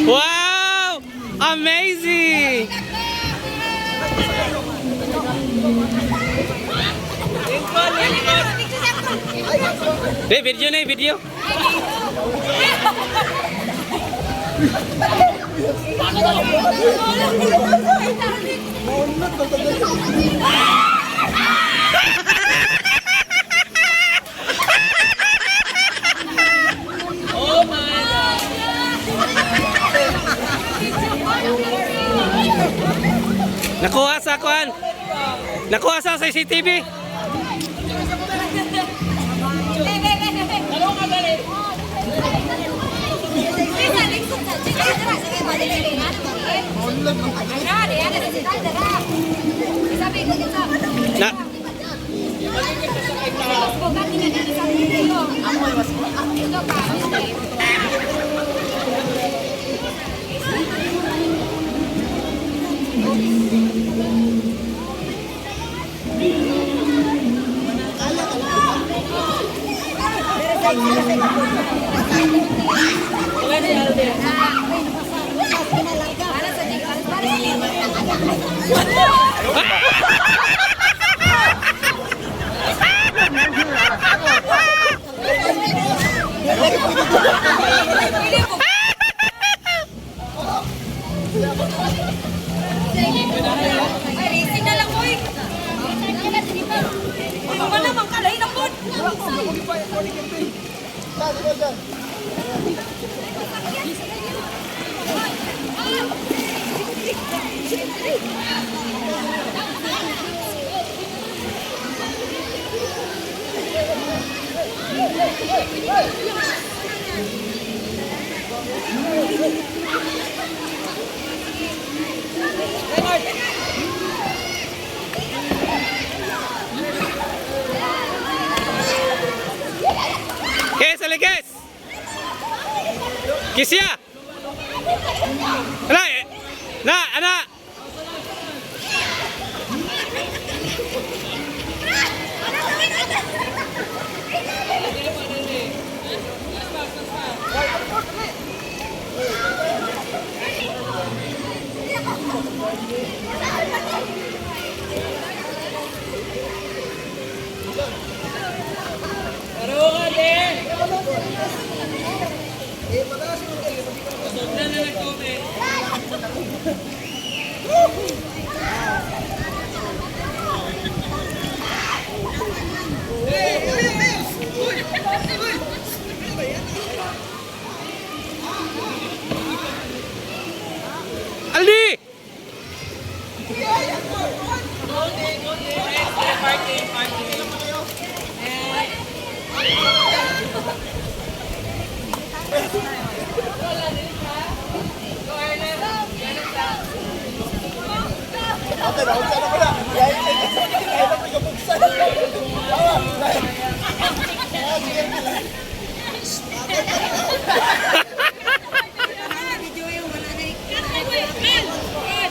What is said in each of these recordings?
Wow! Amazing! Eh, video na eh, video. Nakuha sa kuan. Nakuha sa CCTV. Na Ay, racing na lang, boy. Uy, wala mang kalay na po. Kes, ali kes. Kisya. Ana, eh. Na, ana. Aldi!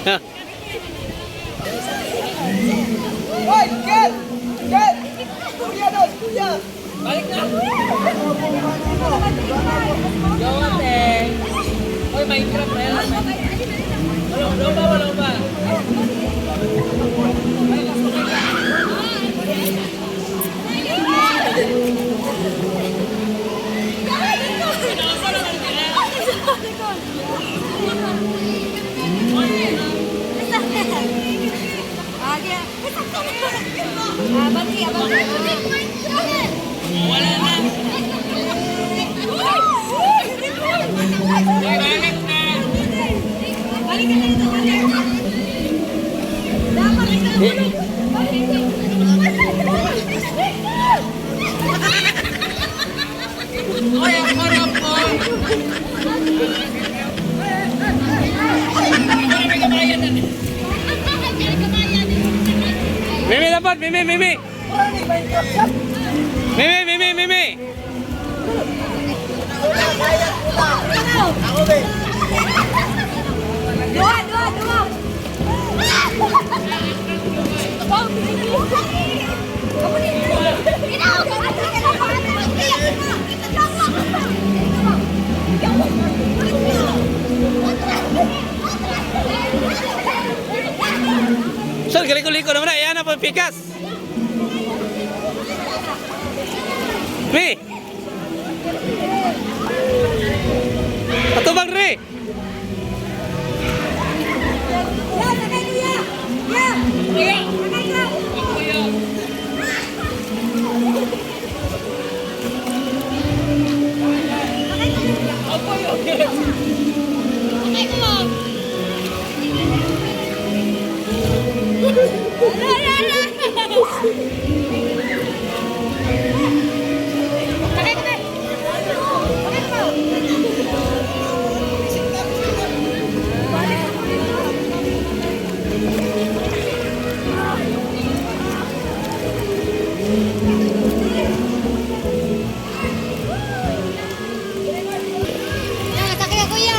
Ha. Hoy, Ken! Ken! Kuya dos, kuya! Oy, Minecraft na yan. Wala ba, wala ba? Abanti, abanti. Wala na. Oy, balik na. Balik ka na dito, balik. Dapat ikaw. Oy, ang harap mo. Ako na may kabayan na. Mimi dapat, Mimi, Mimi. Mimi, Mimi, Mimi. Dua, dua, dua. po pikas. Mi. Atubang re. Ya, sakay kuya. Ya. Kuya! Sakay ka. Kuya! Sakay ka. Ako yun! Sakay ko, ma'am. Ala, ala, ala. Sakay ka, be. Sakay ka, ma'am. Balik ako dito. Ya, sakay ako, ya.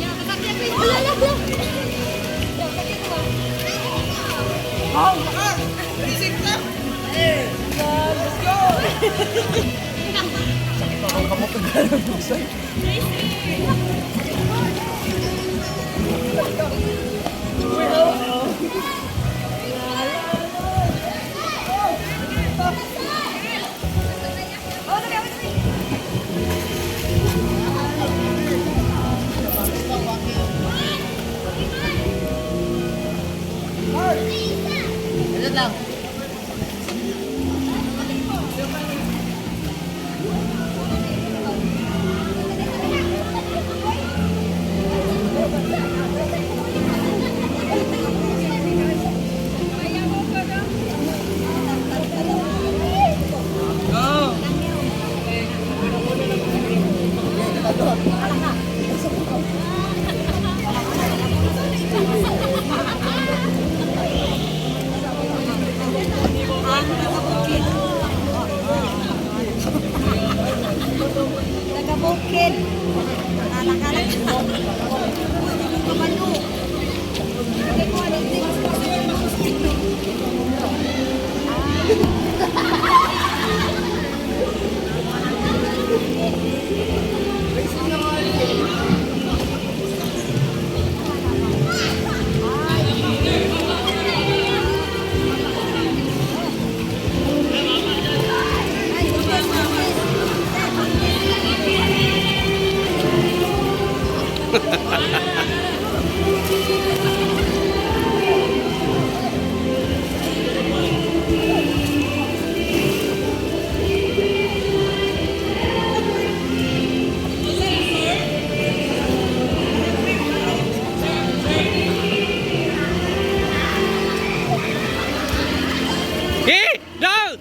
Ya, sakay ako, ya. Ala, ala, ala. Ya, sakay ako, ma'am. Oh, baka! Racing na! Let's go! Sakit ako kamot ng ganang busay. Oh, sakay ako, sakay. Go! Taga-bukid. Anak-anak. Uy, di ko kabalo. Hindi ko alam, hindi ko Eh, down.